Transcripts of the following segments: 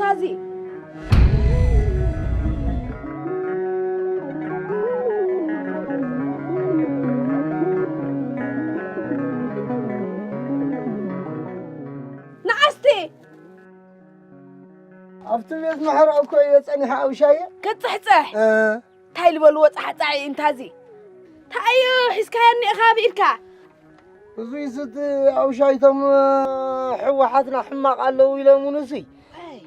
ታዚ ንኣስቲ ኣብቲ ቤት ምሕራቕ እኮ እየ ጸኒሐ፣ ኣውሻየ። ክትጽሕጽሕ እንታይ ዝበልዎ ጻሕጻሒ እንታዚ? እንታይ እዩ ሒዝካዮ እኒእኻ ኣብ ኢድካ? እዙይ ስቲ ኣውሻይቶም ህወሓትና ሕማቕ ኣለዉ ኢሎምንሲ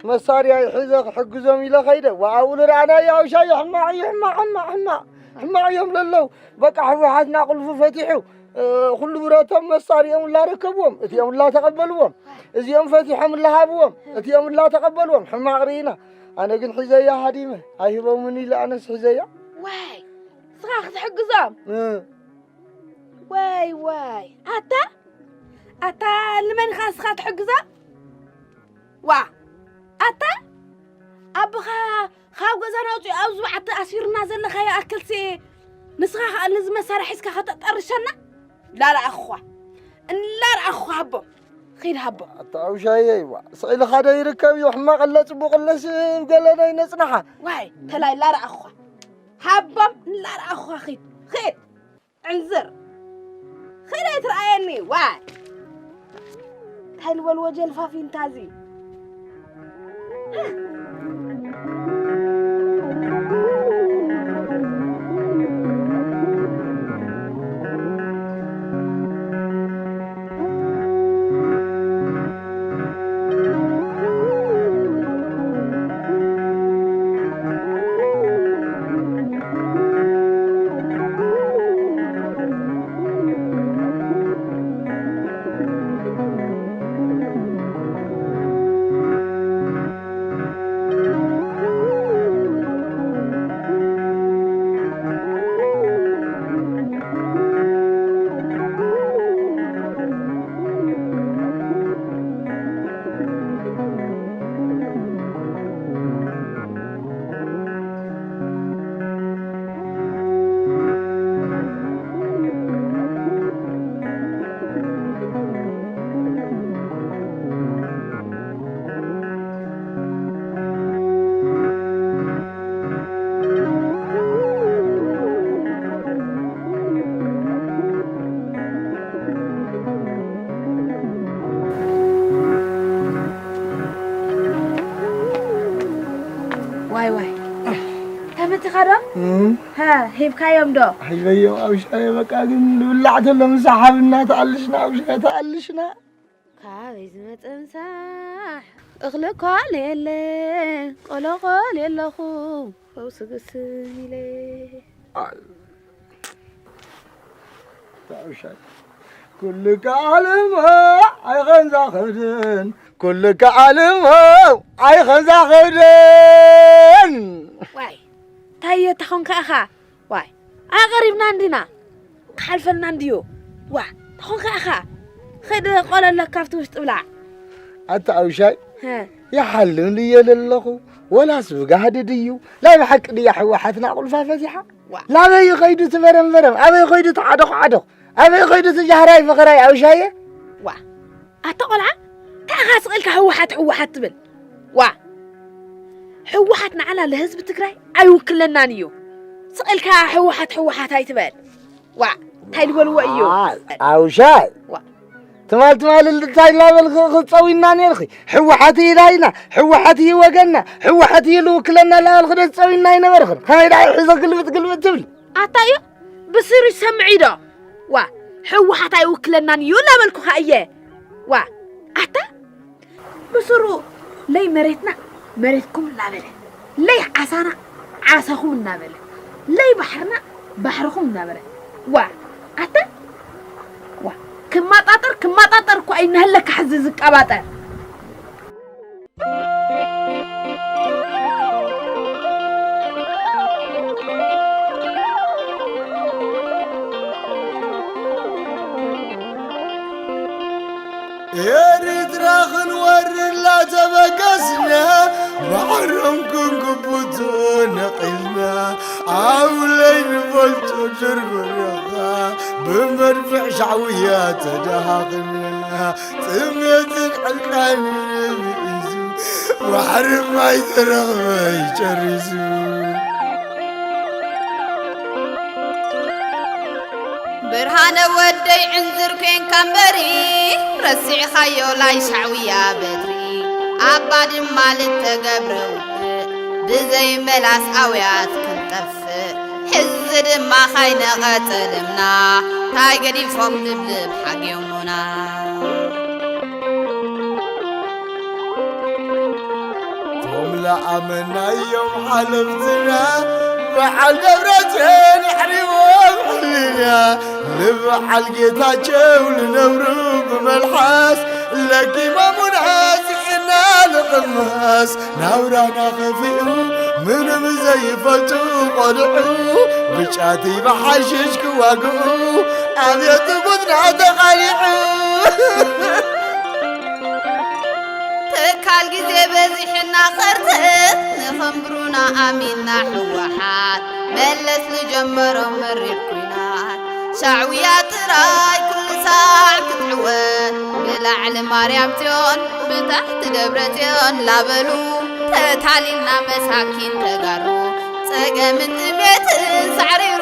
መሳርያ ይሕዘ ክሕግዞም ኢለ ኸይደ። ወኣብኡ ንረኣናዮ ኣውሻዮ ሕማቕ እዩ፣ ሕማቕ፣ ሕማቕ፣ ሕማቕ፣ ሕማቕ እዮም ለለዉ። በቃ ህወሓትና ቁልፉ ፈቲሑ፣ እ፣ ኩሉ ብረቶም መሳርዮም ላረከብዎም፣ እቲኦም ላተቐበልዎም፣ እዚኦም ፈቲሖም ላሃብዎም፣ እቲኦም ላተቐበልዎም። ሕማቕ ርኢና። ኣነ ግን ሒዘያ ሃዲመ፣ ኣይህቦምን ኢለ ኣነስ ሒዘያ። ዋይ፣ ንስኻ ክትሕግዞም? እ። ዋይ፣ ዋይ። ኣታ፣ ኣታ፣ ንመን ኢኻ ንስኻ ትሕግዞም? ዋ፣ ኣታ፣ ኣቦኻ ካብ ገዛና ኣውፂኡ ኣብዚ በዓቲ ኣስፊርና ዘለኻዮ ኣክልሲ፣ ንስኻ ኸኣ ነዚ መሳርሒ ሒዝካ ከተጠርሸና? ላላ ኣኹኻ፣ እንላር ኣኹኻ ሃቦም። ኺድ ሃቦም። ኣታ ኣውሻየይ፣ ዋ፣ ስቕ ኢልኻ ዶ ይርከብ እዩ? ሕማቕ ኣለ፣ ጽቡቕ ኣለስ፣ ገለ ናይ ነጽናሓ። ዋይ፣ ተላይ ላላ ኣኹኻ። ሃቦም፣ እንላር ኣኹኻ፣ ኺድ፣ ኺድ። ዕንዝር። ኺድ ኣይትረኣየኒ፣ ዋይ። እንታይ ልበልዎ ጀልፋፊ እንታዚ? ዋይ ዋይ። ተመቲኻ ዶ? እም። ሃ፣ ሂብካዮም ዶ? ሂበዮም ኣብ ሻሂ በቃ ግን ንብላዕ ተሎ ምሳሕ ሃብና ተኣልሽና ኣብ ሻሂ ተኣልሽና። ካበይ ዝመጸ ምሳሕ? እኽሊ እኳ ለየለ፣ ቆሎቆል የለኹ፣ ፈውሲ ግስም ኢለ። ኣይ። ታውሻይ። ኩልካ ዓለማ ኣይኸንዛ ኸብደን፣ ኩልካ ዓለማ ኣይኸንዛ ኸብደን። ዋይ፣ እንታይ እየ ተኾንካ ኢኻ? ዋይ፣ ኣቐሪብና እንዲና፣ ክሓልፈልና እንድዩ። ዋ፣ ተኾንካ ኢኻ። ኸይደ ቆሎ ኣለካ ኣብቲ ውሽጢ ብላዕ። ኣታ ኣውሻይ፣ ሀ። ይሓልም ድየ ለለኹ፣ ወላስ ብጋህዲ ድዩ? ናይ ብሓቂ ድያ ህወሓትና ቁልፋ ፈቲሓ? ዋ። ናበይ ኸይዱ እቲ በረምበረም? ኣበይ ኸይዱ እቲ ዓደኹ ዓደኹ? ኣበይ ኸይዱ እቲ ጃህራይ ፈኸራይ ኣውሻየ? ዋ፣ ኣታ ቆልዓ፣ እንታይ ኢኻ ስቕ ኢልካ ህወሓት ህወሓት ትብል? ዋ፣ ህወሓት ንዓና ለህዝቢ ትግራይ ኣይውክለናን እዩ። ስቕ ኢልካ ህወሓት ህወሓት ኣይትበል። ዋ፣ እንታይ ዝበልዎ እዩ? ዋ፣ ኣውሻይ። ዋ። ትማል ትማል እንታይ እናበልኺ ክትፀውይና ነርኺ? ህወሓት እዩ ኢላይና፣ ህወሓት እዩ ወገንና፣ ህወሓት እዩ ልውክለና እናበልኺ ዶ ትፀውይና ኣይነበርኽን? ከመይ ደኣ እዩ ሕዞ ግልብጥ ግልብጥ ትብሊ? ኣታ እዩ ብስሩ ይሰምዕ እዩ ዶ? ዋ፣ ህወሓት ኣይውክለናን እዩ እናበልኩኻ እየ። ዋ፣ ኣታ ብስሩ ለይ መሬትና መሬትኩም እናበለ፣ ለይ ዓሳና ዓሳኹም እናበለ፣ ለይ ባሕርና ባሕርኹም እናበለ። ዋ፣ ኣታ ዋ፣ ክማጣጠር ክማጣጠር እኮ ኣይናሃለካ ሕዚ ዝቀባጠር። ኤርትራ ክንወርላ ተበገስና፣ ባሕሮም ክንግብቱ ነቒልና፣ ኣብ ለይንፈልጦ ድርብርኻ፣ ብመድፍዕ ሻዕውያ ተደሃኽና፣ ጥሜትን ዕርቃንን ብኢዙ፣ ዋሕሪ ማይ ተረኽበ ጨሪሱ። ብርሃነ ወደይ ዕንዝር ኮንካ እምበሪ፣ ረሲዕኻዮ ላይ ሻዕውያ በትሪ፣ ኣባ ድማ ልተገብረ ውግእ፣ ብዘይ መላስ ኣውያት ክንጠፍእ፣ ሕዚ ድማ ካይነ ቐጸልምና፣ ታይ ገዲፎም ልብልብ ሓግዮሙና። ቶም ለኣመናዮም ሓለፍትና፣ በዓል ደብረጽዮን ኣሕሪዎም ሕልና፣ ንበዓል ጌታቸው ልነብሩ ብመልሓስ፣ ለኪሞሙና ስሕና ንቕመስ። ናብራና ከፊኡ ምንም ዘይፈልጡ ቆልዑ፣ ብጫቲ ብሓሽሽ ክዋግኡ፣ ኣብየት ጉድና ተቓሊዑ። ትካል ግዜ በዚሕና ኸርተት፣ ንኸንብሩና ኣሚንና ህወሓት፣ መለስ ንጀመሮ መሪር ኲናት። ሻዕውያ ጥራይ ኩሉ ሳዕ ክትዕወት፣ ብላዕሊ ማርያም ጽዮን፣ ብታሕቲ ደብረ ጽዮን ላበሉ፣ ተታሊልና መሳኪን ተጋሩ፣ ጸገምን ጥሜትን ሳዕሪሩ።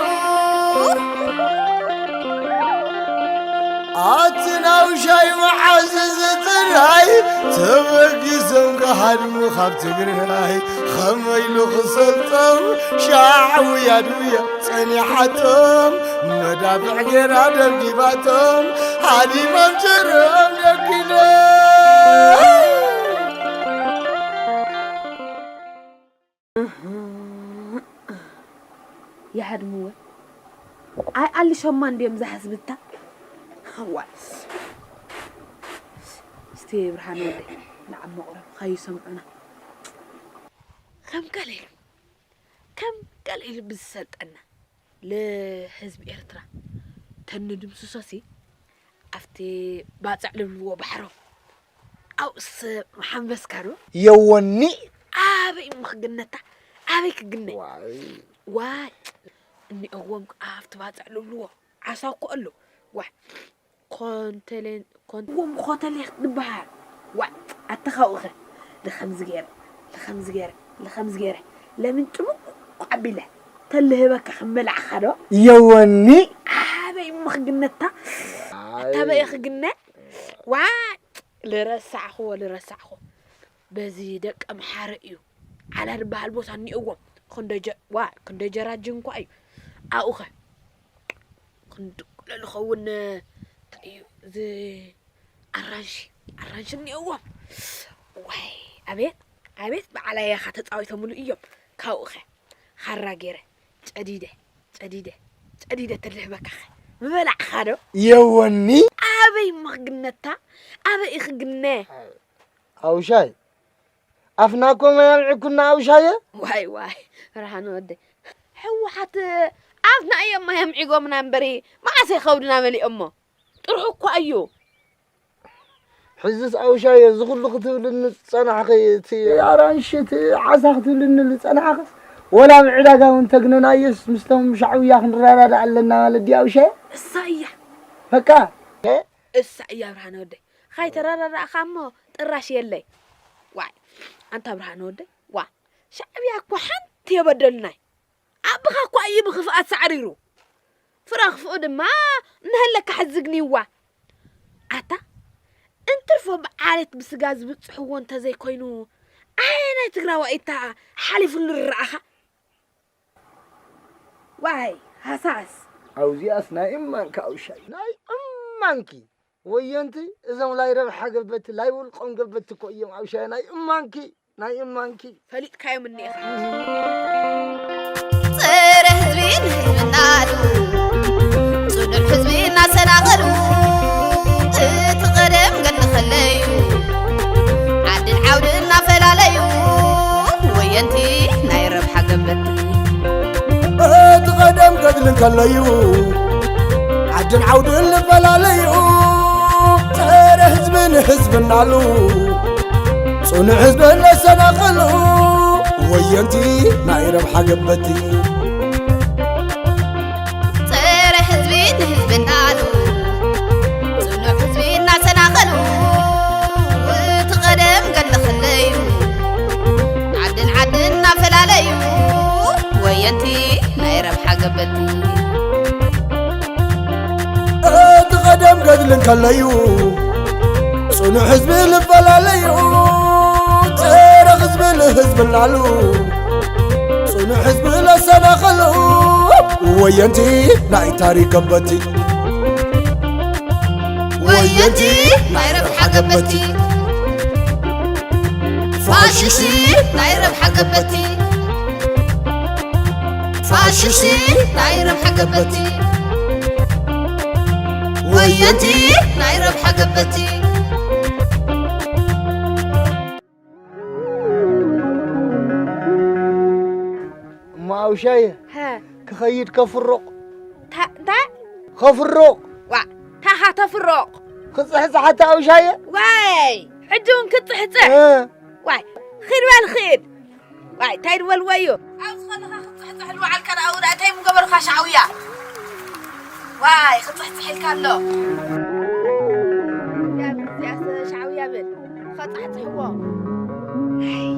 ኣቲ ናውሻይ መዓዝ እዚ ጥራይ ተበጊሶም ክሃድሙ ካብ ትግራይ፣ ኸመይ ኢሉ ክሰልጦም ሻዕውያ ድውያ ጸኒሓቶም፣ መዳፍዕ ጌራ ደብዲባቶም፣ ሃዲሞም ጭርኦም ነኪሎም። ይሃድምወ። ኣይ ኣልሸማ እንድዮም ዝሓስብታ። ዋስ። እስቲ ብርሃን ወደይ፣ ንዓብ መቑረብ ኸይሰምዑና። ከም ገለ ኢሉ፣ ከም ገለ ኢሉ ብዝሰልጠና ለህዝቢ ኤርትራ ተንድምስሶሲ ኣብቲ ባጽዕ ልብልዎ ባሕሮም። ኣውስ መሓንበስካ ዶ? የወኒ። ኣበይ እሞ ክግነታ? ኣበይ ክግነ? ዋይ። ዋይ። እኒኦዎም ኣብቲ ባጽዕ ልብልዎ። ዓሳ እኮ ኣሎ። ዋይ። ኮንተሌን-፣ ኮን-፣ እዎም ኮተሌ ክትበሃል። ዋይ። ኣታ ካብኡኸ? ልኸምዚ ገይረ፣ ልኸምዚ ገይረ፣ ልኸምዚ ገይረ። ለምን ጭሙቕ ኣቢለ ተልህበካ ክመላዕኻ ዶ? የወኒ። ኣበይ እሞ ክግነታ? ኣይ። ኣታ በይ ክግነ? ዋይ። ልረሳዕኽዎ፣ ልረሳዕኽዎ። በዚ ደቀ ምሓረ እዩ። ዓላ ዝበሃል ቦታ እኒኦዎም። ክንደይ ጀ-፣ ዋ፣ ክንደይ ጀራጅን እኳ እዩ። ኣብኡኸ? ክንድቁለ ዝኸውን እንታይ እዩ? እዚ ኣራንሺ፣ ኣራንሺ እኒኦዎም። ዋይ፣ ኣቤት፣ ኣቤት በዓላያኻ ተጻዊቶምሉ እዮም። ካብኡኸ? ኻራ ገይረ፣ ጨዲደ፣ ጨዲደ፣ ጨዲደ ተልህበካኸ? ምበላዕኻ ዶ? የወኒ። ኣበይ እሞ ክግነታ? ኣበይ እዩ ክግነ? ኣውሻይ፣ ኣፍና እኮ ማይ ኣምዒኩና ኣውሻየ። ዋይ፣ ዋይ፣ ብርሃነ ወደይ። ህወሓት ኣፍና እዮም ማይ ኣምዒጎምና እምበሪ፣ መዓስ ከብድና መሊኦሞ? ጥርሑ እኳ እዩ። ሕዝስ ኣውሻየ፣ እዚ ኩሉ ክትብልኒ ዝጸናሕኺ፣ እቲ ኣራንሺ፣ እቲ ዓሳ ክትብልኒ ዝጸናሕኽስ፣ ወላ ኣብ ዕዳጋ እውን ተግነናዮስ፣ ምስቶም ሻዕብያ ክንረዳዳእ ኣለና ማለት ድዩ ኣውሻየ? እሳ እያ። በቃ። እሳ እያ ብርሃነ ወደይ። ኻይተረዳዳእኻ እሞ ጥራሽ የለይ። ዋይ፣ ኣንታ ብርሃነ ወደይ፣ ዋ፣ ሻዕብያ እኮ ሓንቲ የበደሉናይ። ኣቦኻ እኳ እዩ ብኽፍኣት ሳዕሪሩ። ፍረ ክፍኡ ድማ እናሃለካ ሕዝግንይዋ። ኣታ፣ እንትርፎ ብዓሌት ብስጋ ዝብጽሕዎ እንተዘይኮይኑ፣ ኣየናይ ትግራዋይ እታ ሓሊፉሉ ዝረኣኻ? ዋይ፣ ሃሳስ። ኣብዚኣስ ናይ እማንካ ኣውሻይ፣ ናይ እማንኪ። ወየንቲ እዞም ላይ ረብሓ ገበቲ፣ ላይ ውልቆም ገበቲ እኮ እዮም። ኣብ ሻይ ናይ እማንኪ፣ ናይ እማንኪ። ፈሊጥካዮም እኒኢኻ። ጸረ ህዝቢ ንህዝብና ኣሉ፣ ጽኑዕ ህዝቢ እናሰናቐሉ፣ እቲ ቀደም ገድሊ ከለዩ፣ ዓድን ዓውድን እናፈላለዩ፣ ወየንቲ ናይ ረብሓ ገበቲ። እቲ ቀደም ገድሊ ከለዩ፣ ዓድን ዓውድን ልፈላለዩ፣ ጸረ ህዝቢ ንህዝቢ እናሉ፣ ጽኑዕ ህዝቢ እናሰናኸሉ፣ ወየንቲ ናይ ረብሓ ገበቲ። ጸረ ህዝቢ ንህዝቢ እናሉ፣ ጽኑዕ ህዝቢ እናሰናኸሉ፣ እቲ ቀደም ገድሊ ከለዩ፣ ወየንቲ ናይ ረብሓ ገበቲ። እቲ ቀደም ገድሊ እንከለዩ ጽኑዕ ህዝቢ ልፈላለዩ፣ ጸረ ህዝቢ ልህዝቢ ላሉ ጽኑዕ ህዝቢ ለሰናኸሉ ወየንቲ ናይ ታሪክ ገበቲ። ወየንቲ ናይ ረብሓ ገበቲ። ፋሽስቲ ናይ ረብሓ ገበቲ። ፋሽስቲ ናይ ረብሓ ገበቲ። ወየንቲ ናይ ረብሓ ገበቲ። እሞ ኣውሻየ፣ ሀ። ክኸይድ ከፍሮቕ። ታ-፣ እንታይ? ከፍሮቕ። ዋ፣ ታኻ ተፍሮቕ። ክጽሕጽሕ ኣታ ኣውሻየ? ዋይ፣ ሕጂ እውን ክጽሕጽሕ? እ። ዋይ፣ ኺድ በል ኺድ። ዋይ፣ እንታይ ዝበልዎ እዩ? ኣብዚ ከለኻ ክጽሕጽሕ ዝወዓልካ ደኣ ወዳ እንታይ ምገበርካ ሻዕውያ? ዋይ፣ ክጽሕጽሕ ኢልካ ኣሎ። እዚኣ፣ እዚኣስ ሻዕውያ ብል። ከጻሕጽሕዎ። ኣይ፣